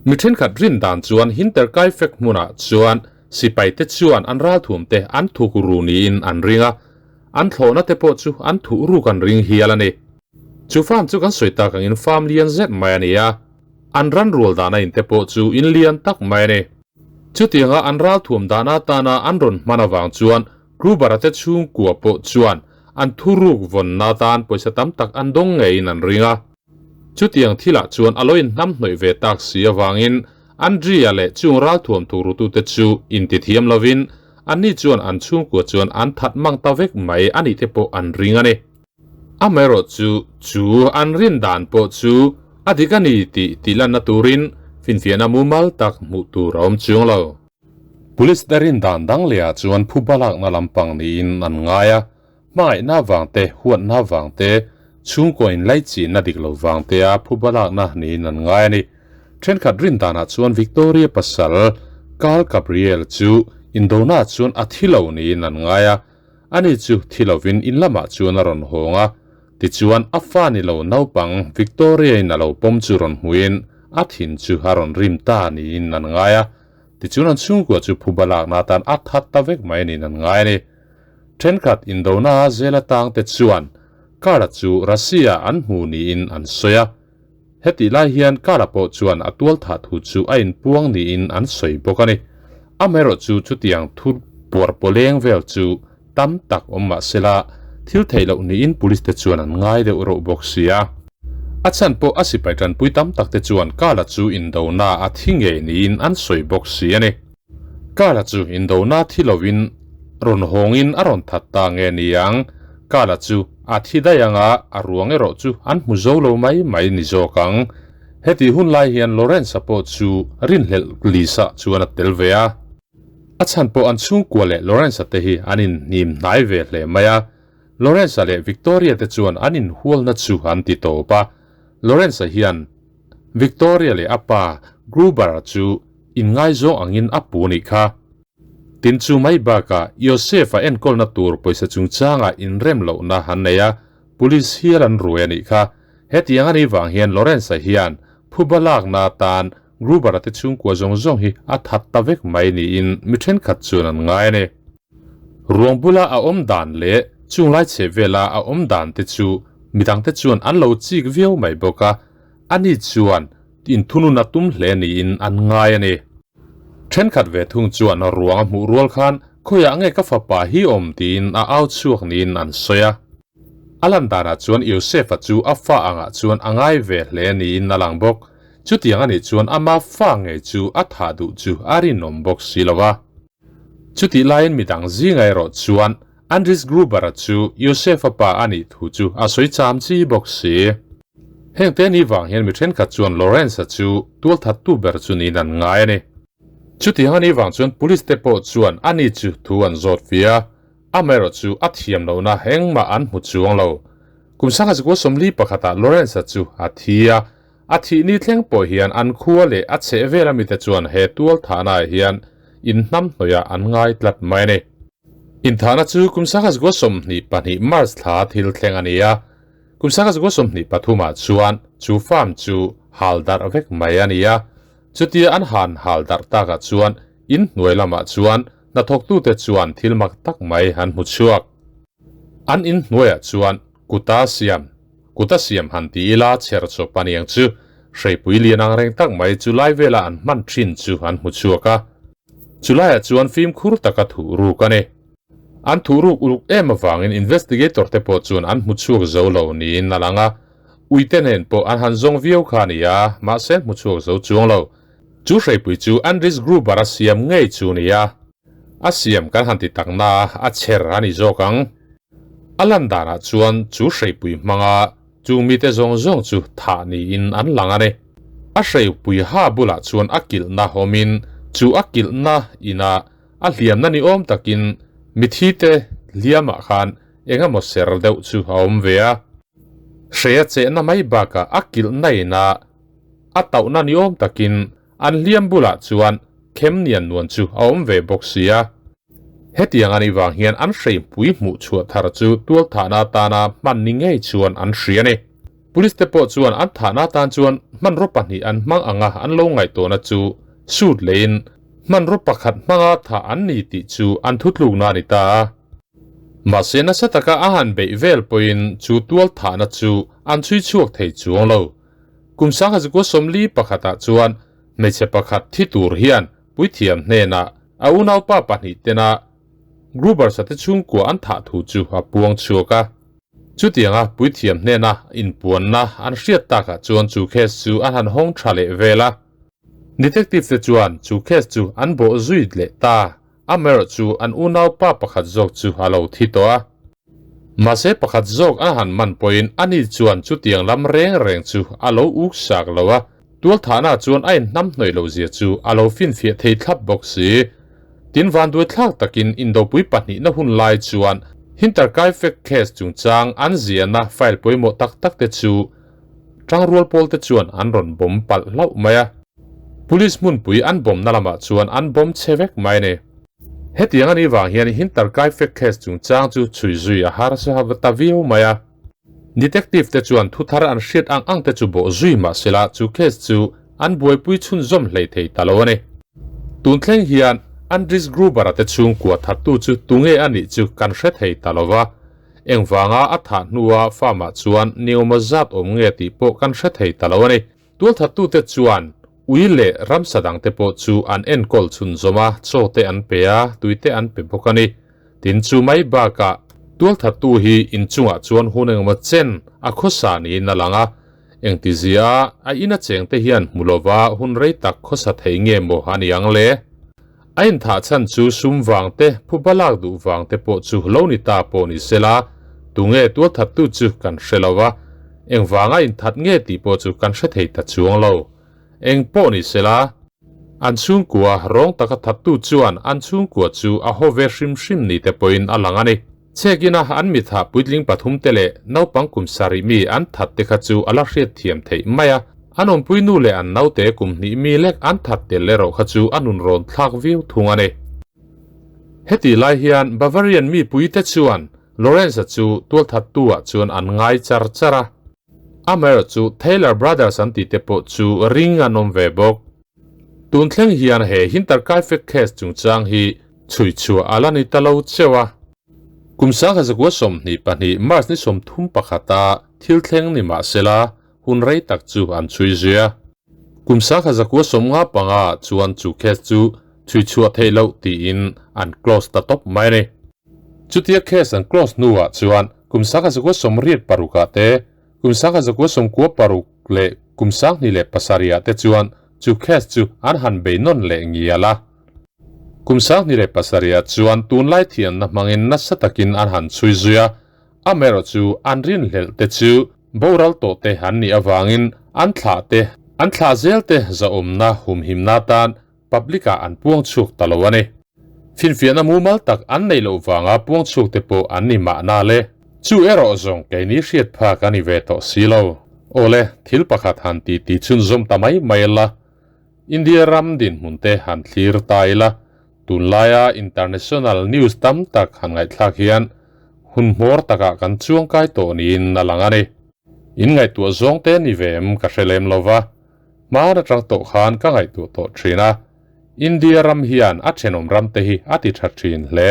Mi thenkhat rin dan chuan Hinterkaifeck hmunah chuan sipai te chuan an ralthum te an thuk ru niin an ring a, an thlawhna te pawh chu an thuh ruk an ring hial a ni. Chu farm chu kan sawi tak angin farm lian zet mai a ni a, an ran rual dahna in te pawh chu in lian tak mai a ni. Chutianga an ralthuam dahna atana an rawn hman avang chuan Gruber-a te chhungkua pawh chuan an thuruk vawnna atan pawisa tam tak an dawng ngeiin an ring a. Chutiang thilah chuan a lo inhnamhnawih ve tak si avangin Andrea leh chung ralthuam thukrutute chu intithiam lovin anni chuan an chhungkua chuan an that mang ta vek mai a nih te pawh an ring a ni. Amaherawhchu chu an rin dan pawh chu a dik a ni tih tihlanna turin finfiahna mumal tak hmuh tur a awm chuang lo. Police te rin dan dang lehah chuan phuba lakna lampang niin an ngai a, Hmangaihna vang te, huatna vang te, chhungkaw inlaichinna dik lo vang tea phuba lakna niin an ngai a ni. Thenkhat rin danah chuan Victoria pasal Carl Gabriel chu indona chuan a thi lo niin an ngai a, ani chu thi lovin in lamah chuan a rawn hawng a, tichuan a fa ni lo naupang Victoria-in a lo pawm chu rawn hmuin a thin chu a rawn rim ta niin an ngai a, tichuan an chhungkua chu phuba lakna atan a that ta vek mai niin an ngai a ni. Thenkhat indona zela tangte chuan Kara chu Russia an hmu niin an sawi a. Hetih lai hian Kara pawh chuan a tualthah thu chu a inpuang niin an sawi bawk a ni. Amaherawhchu chutiang thu puar pawleng vel chu tam tak awm mah sela thil theih loh niin police te chuan an ngai deuh reuh bawk si a. A chhan pawh a sipai tanpui tam tak te chuan Kara chu indona a thi ngei niin an sawi bawk si a ni. Kala chu indona thi lovin rawn hawngin a rawn that ta nge niang? Kala chu a thi daih anga a ruang erawh chu an hmu zo lo mai mai ni zawk ang. Hetih hun lai hian Lawrence-a pawh chu rinhlelh Lisa chuan a tel ve a. A chhan pawh an chhungkua leh Lawrence-a te hi an inhnim hnai ve hle mai a. Lawrence-a leh Victoria te chuan an inhualna chu an ti tawp a. Lawrence-a hian Victoria leh a pa Gruber-a chu inngaizawng angin a pu nih kha. Tin chu mai bakah Yosef-a enkawlna tur pawisa chungchangah inrem lohna an nei a, police hial an ruai a nih kha. Hetiang a nih vang hian Lawrence-a hian phuba lakna atan Gruber-a te chhungkua zawng zawng hi a that ta vek mai niin mi thenkhat chuan an ngai a ni. Ruang bula a awm dan leh chunglai chhe vela a awm dan te chu midangte chuan an lo chik viau mai bawk a, ani chuan inthunun a tum hle niin an ngai a ni. Thenkhat ve thung chuan ruang a hmuh rual khan khawiah nge ka fapa hi awm tiin a au chhuak niin an sawi a. A lan danah chuan Yosefa chu a fa angah chuan a ngai ve hle niin a lang bawk. Chutiang a nih chuan ama fa ngei chu a thah duh chu a rinawm bawk si lo a. Chutih laiin midang zinga erawh chuan Andries Gruber-a chu Yosefa pa a nih thu chu a sawi cham chi bawk si. Heng te ni vang hian mi thenkhat chuan Lawrence-a chu tualthattu ber chu niin an ngai a ni. Chutiang a nih vang chuan police te pawh chuan ani chu thu an zawt ve a, amaherawh chu a thiam lohna engmah an hmu chuang lo. Kum sangha zikua sawmli pakhatah Lawrence-a chu a thi a, a thih ni thleng pawh hian an khua leh a chheh vel amite chuan he tualthahnaah hian inhnamhnawihah an ngai tlat mai a ni. Inthahna chu kum sangha zikua 22 March thla thil thleng a ni a, kum sangha zikua 23 ah chuan chu farm chu hal darh vek mai a ni a. Chutia an han hal darh takah chuan in hnuai lamah chuan hnathawktute chuan thil mak tak mai an hmu chhuak. An in hnuaiah chuan kuta siam, kuta siam han ti ila chher chawp a niang chu, hreipui lian ang reng tak mai chu lai vela an hman thin chu an hmu chhuak a. Chulaiah chuan fimkhur taka thuh ruk a ni. An thuh ruk uluk em avangin investigator te pawh chuan an hmu chhuak zo lo niin a lang a, uite nen pawh an han zawng viau kha a ni a, mahse hmu chhuak zo chuang lo. Chu hreipui chu Andries Gruber a siam ngei chu ni a, a siam kan han ti tak na a chher a ni zawk ang. A lan danah chuan chu hreipui hmanga Chung mite zawng zawng chu thah niin an lang a ni. A hreupui ha bulah chuan a kilhna awmin chu a kilhna inah a hliamna ni awm takin mithite hliamah khan eng emaw ser deuh chu a awm ve a. Hreia chehna mai bakah a kilhna inah a tauhna ni awm takin an hliam bulah chuan khem nian nuan chu a awm ve bawk si a. Hetiang a nih vang hian an hreipui hmuh chhuah thar chu tualthahna atana hman ni ngei chuan an hria a ni. Police te pawh chuan an thahna atan chuan hmanraw pahnih an hmang anga an lo ngaihtuahna chu sut leiin hmanraw pakhat hmanga thah an ni tih chu an thutlukna a ni ta a. Mahse nasa taka a han beih vel pawhin chu tualthahna chu an chhui chhuak thei chuang lo. Kum sangha 21 pakhatah chuan hmeichhe pakhat thi tur hian puithiam hnenah a unaupa pahnih tena Gruber-sa te chhungkua an thah thu chu a puang chhuak a. Chutianga puithiam hnena inpuanna an hriat takah chuan chu case chu an han hawng tha leh vel a. Detective te chuan chu case chu an bawh zui leh ta. Amaherawh chu an unaupa pakhat zawk chu a lo thi tawh a. Mahse pakhat zawk an han man pawhin ani chuan chutiang lam reng reng chu a lo uk sak lo a, tualthahna chuan a inhnamhnawih loh zia chu a lo finfiah thei thlap bawk si. Tin vanduaithlak takin indopui pahnihna hun lai chuan Hinterkaifeck case chungchang an ziahna file pawimawh tak tak te chu tangrual pawl te chuan an rawn bawm palh hlauh mai a. Police hmunpui an bawmna lamah chuan an bawm chhe vek mai a ni. Hetiang a nih vang hian Hinterkaifeck case chungchang chu chhui zui a harsa ta viau mai a. Detective te chuan thu thar an hriat ang ang te chu bawh zui mah sela chu case chu an buaipui chhunzawm hlei thei ta lo a ni. Tun thleng hian Andries Gruber-a te chhungkua thattu chu tunge a nih chu kan hre thei ta lo va, engvanga a thah hnua farm-ah chuan niawma zat awm nge tih pawh kan hre thei ta lo a ni. Tualthattute chuan ui leh ramsa dangte pawh chu an enkawl chhunzawm a, chaw te an pe a, tui te an pe bawk a ni. Tin chu mai bakah tualthattu hi inchungah chuan hun engemaw chen a khawsa niin a lang a, engtizia a ina chengte hian hmu lova hun rei tak khawsa thei nge maw a ni ang le? A inthah chhan chu sum vang te, phuba lak duh vang te pawh chu lo ni ta pawh ni sela, tunge tualthattu chu kan hre lo va, engvanga inthat nge tih pawh chu kan hre thei ta chuang lo. Eng pawh ni sela, an chhungkua rawng taka thattu chuan an chhungkua chu a haw ve hrim hrim ni te pawhin a lang a ni. Chhekina an mitha puitling pathum te leh naupang kum sarih mi an that te kha chu a la hriatthiam theih mai a, an awmpui nu leh an naute kum hnih mi lek an that tel erawh kha chu a nun rawn thlak viau thung a ni. Hetih lai hian Bavarian mipui te chuan Lawrence-a chu tualthattu ah chuan an ngai char char a, amaherawh chu Taylor Brothers an tih te pawh chu ring an awm ve bawk. Tun thleng hian he Hinterkaifeck case chungchang hi chhui chhuah a la ni ta lo cheu a. Kum 1922 March ni 31 a thil thleng ni mah sela hun rei tak chu an chhui zui a. Kum 1955 chuan chu case chu chhui chhuah theih loh tiin an close ta tawp mai a ni. Chutia case an close hnuah chuan kum 1986 ah te Kum 1996 leh kum 2007 ah te chuan chu case chu an han bei nawn leh ngial a. Kum 2007 ah chuan tunlai thiamna hmangin nasa takin an han chhui zui a, amaherawh chu an rinhlelh te chu boral tawh te an nih avangin an thlah te, an thlah zel te zahawmna humhimna atan public ah an puang chhuak ta lo a ni. Finfiahna mumal tak an neih loh vanga puang chhuak te pawh an ni mahna le. Chu erawh zawng keini hriat phak a ni ve tawh si lo. Awle, thil pakhat han ti ti chhunzawm ta mai mai la. India ram dinhmun te han thlir ta ila, tunlaia international news tam tak han ngaihthlak hian hun hmawr takah kan chuangkai tawh niin a lang a ni. In ngaihtuah zawng te ni ve em ka hre lem lo va. Hmaan atang tawh khan ka ngaihtuah tawh thin a, India ram hian a thenawm ram te hi a ti tha thin hle.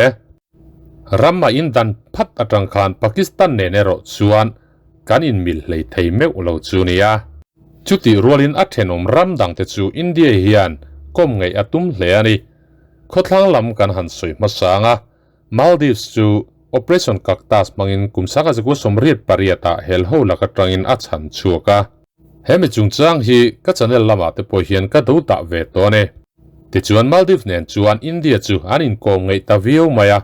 Ram a indan phat atang khan Pakistan nen erawh chuan kan inmil hlei thei meuh lo chu nia. Chutih rualin a thenawm ram dang te chu India hian kawm ngeih a tum hle a ni. Khawthlang lam kan han sawi hmasa ang a, Maldives chu Operation Cactus hmangin kum 1988 ah helho lak atangin a chhan chhuak a. He mi chungchang hi ka channel lamah te pawh hian ka do dah ve tawh a ni. Tichuan Maldives nen chuan India chu an inkawm ngeih ta viau mai a,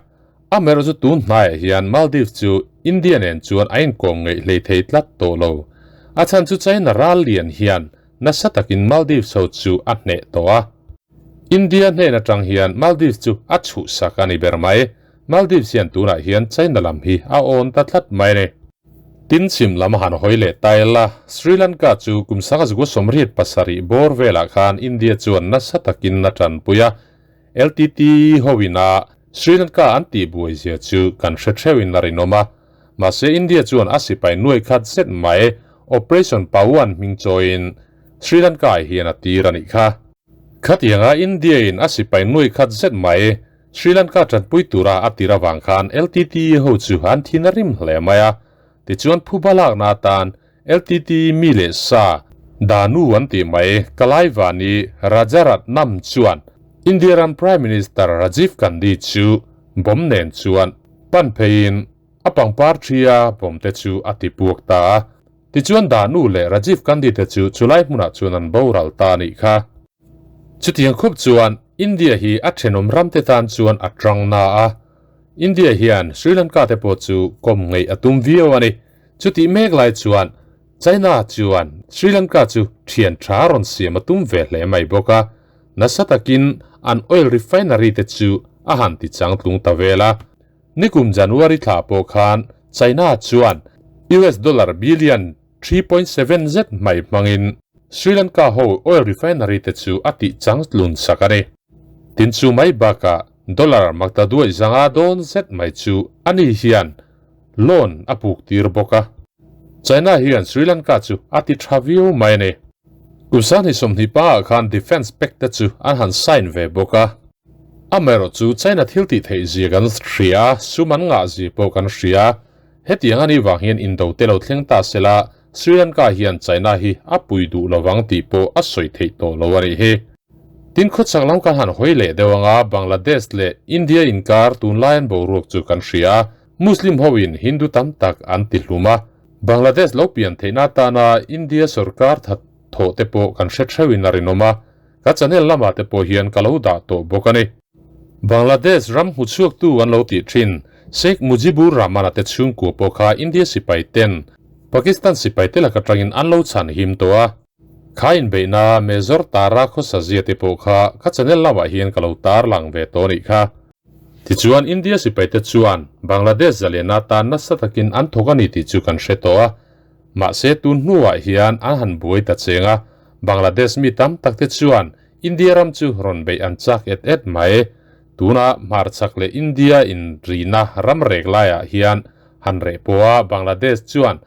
amaherawh chu tun hnaiah hian Maldives chu India nen chuan a inkawm ngeih hlei thei tlat tawh lo. A chhan chu China ral lian hian nasa takin Maldives ho chu a hneh tawh a. India hnen atang hian Maldives chu a chhuhsak a ni ber mai. Maldives hian tunah hian China lam hi a awn ta tlat mai a ni. Tin chhim lam han hawi leh ta ila, Sri Lanka chu kum 1987 bawr velah khan India chuan nasa takin a tanpui a, LTTE hoin a. Sri Lanka an tihbuai zia chu kan hre theuhin a rinawm a, mahse India chuan a sipai nuai khat zet mai Operation Pawan hming chawiin Sri Lanka ah hian a tir a nih kha. Khatianga India in a sipai nuai khat zet mai Sri Lanka tanpui tura a tir avang khan LTTE ho chu an thin a rim hle mai a, tichuan phuba lakna atan LTTE mi leh sa Danu an tih mai Kalaivani Rajaratnam chuan India ram Prime Minister Rajiv Gandhi chu bomb nen chuan pan pheiin a pangpar thia bomb te chu a ti puak ta a. Tichuan Danu leh Rajiv Gandhi te chu chulai hmunah chuan an boral ta a nih kha. Chutiang khup chuan India hi a thenawm ram te tan chuan a tang na a. India hian Sri Lanka te pawh chu kawm ngeih a tum viau a ni. Chutih mek lai chuan China chuan Sri Lanka chu thian tha rawn siam a tum ve hle mai bawk a, nasa takin an oil refinery te chu a han ti changtlung ta vel a. Nikum January thla pawh khan China chuan US dollar billion 3.7 zet mai hmangin Sri Lanka ho oil refinery te chu a tih changtlun sak a ni. Tin chu mai bakah dollar maktaduai zanga dawn zet mai chu ani hian loan a puk tir bawk a. China hian Sri Lanka chu a ti tha viau mai a ni. Kum sanghnih sawmhnih pangah khan defence pact te chu an han sign ve bawk a. Amaherawh chu China thil tih theih zia kan hria a, sum an ngah zia pawh kan hria. Hetiang a nih vang hian indo te lo thleng ta se la, Sri Lanka hian China hi a pui duh lovang tih pawh a sawi theih tawh lo a nih hi. Tin khawchhak lam kan han hawi leh deuh anga Bangladesh leh India inkar tunlai an boruak chu kan hria a, Muslim hoin Hindu tam tak an ti hlum a, Bangladesh lo pian theihna atana India sorkar that thawh te pawh kan hre theuhin a rinawm a, ka channel lamah te pawh hian ka lo dah tawh bawk a ni. Bangladesh ram hmuchhuaktu an lo tih thin Sheikh Mujibur Rahman-a te chhungkua pawh kha India sipai ten Pakistan sipai te lak atangin an lo chhan him tawh a. Kha inbeihna Major Tara khawsa zia te pawh kha ka channel lamah hian ka lo tarlang ve tawh a nih kha. Tichuan India sipai te chuan Bangladesh zalena tan nasa takin an thawk a ni tih chu kan hre tawh a. Mahse tun hnuah hian an han buai ta cheng a, Bangladesh mi tam tak te chuan India ram chu rawn beih an chak et et mai. Tuna hmarchhak leh India inrina ram rek laiah hian han reh pawha Bangladesh chuan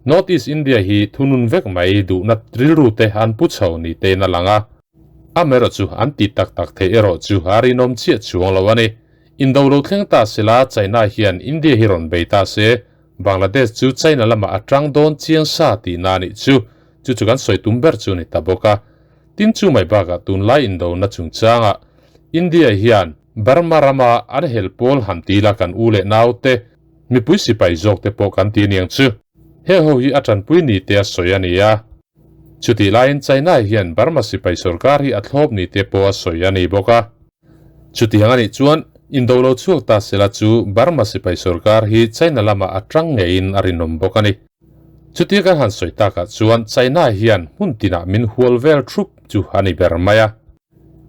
North East India hi thunun vek mai duhna rilru te an pu chho ni tein a lang a. Amaherawh chu an ti tak tak theih erawh chu a rinawm chiah chuang lo a ni. Indo lo thleng ta sela China hian India hi rawn bei ta se, Bangladesh chu China lamah a tang dawn chiang sa tihna a nih chu. Chu chu kan sawi tum ber chu a ni ta bawk a. Tin chu mai bakah tunlai indona chungchangah India hian Burma rama an hel pawl han ti la kan u leh naute, mipui sipai zawk te pawh kan ti aniang chu. He ho hi a tanpui ni te a sawi a ni a. Chutih laiin China hian Burma sipai sorkar hi a thlawp ni te pawh a sawi a ni bawk a. Chutiang a nih chuan indo lo chhuak ta sela chu Burma sipai sorkar hi China lamah a tang ngeiin a rinawm bawk a ni. Chutia kan han sawi takah chuan China hian hmun tinah min hual vel thup chu a ni ber mai a.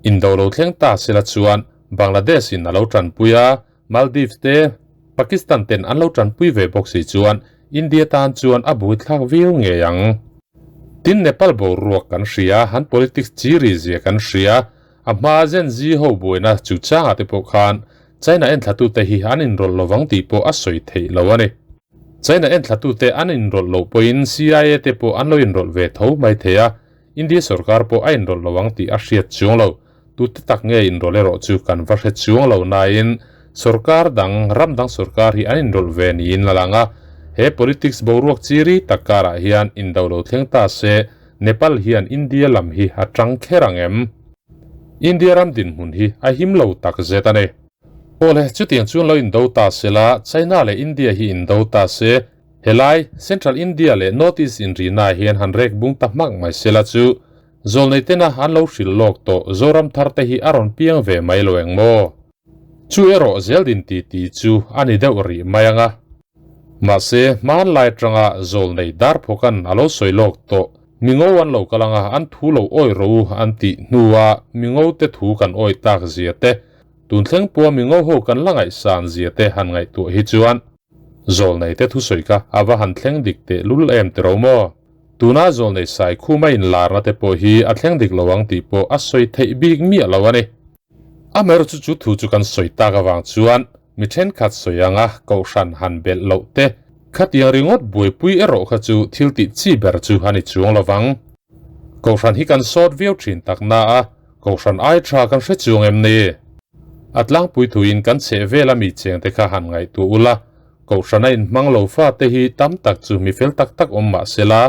Indo lo thleng ta sela chuan Bangladesh in a lo tanpui a, Maldives te, Pakistan ten an lo tanpui ve bawk si chuan India tan chuan a buaithlak viau ngei ang. Tin Nepal boruak kan hria, an politics chi ri zia kan hria, a hma Gen Z ho buaina chu changah te pawh khan China enthlatute hi an inrawlh lovang tih pawh a sawi theih lo a ni. China enthlatute an inrawlh loh pawhin CIA te pawh an lo inrawlh ve tho mai thei a, India sorkar pawh a inrawlh lo ang tih a hriat chuang lo. Tute tak nge inrawlh erawh chu kan va hre chuang lo nain sorkar dang, ram dang sorkar hi an inrawlh ve niin a lang a. He politics boruak chi ri tak karah hian indo lo thleng ta se Nepal hian India lam hi a tang kher ang em? India ram dinhmun hi a him lo tak zet a ni. Awle, chutiang chuan lo indo ta se la, China leh India hi indo ta se, helai Central India leh North East inrina hian han rek bung ta hmak mai se la chu Zawlnei tena an lo hrilh lawk tawh Zoram thar te hi a rawn piang ve mai lo eng maw? Chu erawh zeldin ti ti chu a ni deuh rih mai ang a. Mahse, hmanlai atanga zawlnei Darphawka'n a lo sawi lawk tawh, Mingo an lo kal anga an thu lo awi ro u an tih hnua Mingo te thu kan awi tak zia te, tun thleng pawha Mingo ho kan la ngaihsan zia te han ngaihtuah hi chuan zawlnei te thusawi kha a va han thleng dik teh lul em ti ro maw? Tuna zawlnei Saikhuma inlarna te pawh hi a thleng dik lo ang tih pawh a sawi theih bik miah lo a ni. Amaherawhchu chu thu chu kan sawi tak avang chuan mi thenkhat sawi anga kohhran han belh loh te, khatiang ringawt buaipui erawh kha chu thil tih chi ber chu a ni chuang lovang. Kohhran hi kan sawt viau thin tak na a, kohhran ai tha kan hre chuang em ni? A tlangpui thuin kan chheh vel a mi cheng te kha han ngaihtuah ula, kohhran a inhmang lo fa te hi tam tak chu mi fel tak tak awm mah sela,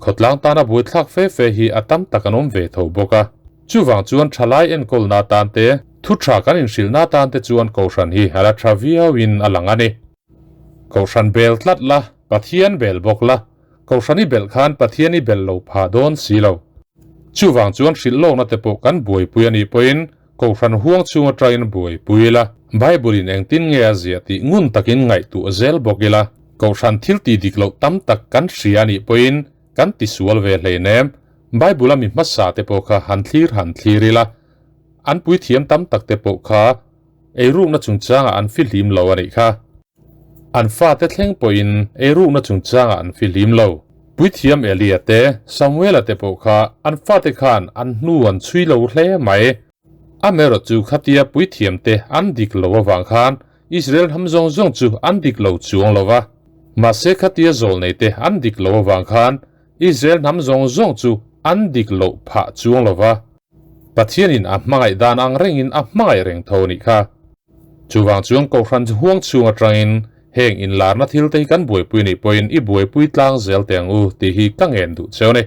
Khawtlang tana buaithlak fe fe hi a tam tak an awm ve tho bawk a. Chuvang chuan thalai enkawlna atan te, thu tha kan inhrilhna atan te chuan Kohhran hi a la tha viauin a lang a ni. Kohhran bel tlat la, Pathian bel bawk la, Kohhran i belh khan Pathian i belh lo phah dawn si lo. Chuvang chuan hrilh lawkna te pawh kan buaipui a nih pawhin Kohhran huang chhung atangin buaipui ila, Bible in engtin nge a ziah tih ngun takin ngaihtuah zel bawk ila, Kohhran thil tih dik loh tam tak kan hria a nih pawhin kan tisual ve hleinem. Bible a mi hmasa te pawh kha han thlir han thlir ila, an puithiam tam tak te pawh kha eirukna chungchangah an fihlim lo a nih kha. An fate thleng pawhin eirukna chungchangah an fihlim lo. Puithiam Elia te, Samuela te pawh kha an fate khan an hnu an chhui lo hle mai. Amaherawh chu khatia puithiamte an dik lo avang khan Israel hnam zawng zawng chu an dik lo chuang lo va. Mahse khatia zawlneite an dik lo avang khan Israel hnam zawng zawng chu an dik loh phah chuang lo va. Pathianin a hmangaih dan ang rengin a hmangaih reng tho a nih kha. Chuvang chuan Kohhran huang chhung atangin heng inlarna thil te hi kan buaipui nih pawhin i buaipui tlang zel teh ang u tih hi ka ngen duh cheu a ni.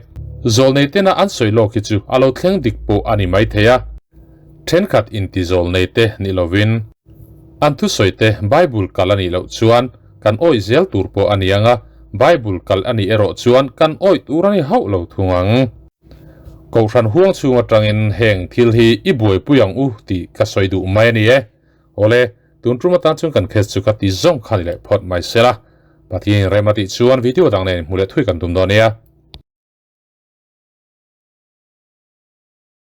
Zawlnei tena an sawi lawk hi chu a lo thleng dik pawh a ni maithei a. Thenkhat inti zawlnei te ni lovin an thusawi te Bible kal a nih loh chuan kan awih zel tur pawh a ni ang a, Bible kal a nih erawh chuan kan awih tur a ni hauh lo thung ang. Kohhran huang chhung atangin heng thil hi i buaipui ang u tih ka sawi duh mai a ni e. Awle, tun tum atan chuan kan case chu ka ti zawng kha ni leh phawt mai sela. Pathian in rem a tih chuan video dang nen hmu leh thui kan tum dawn nia.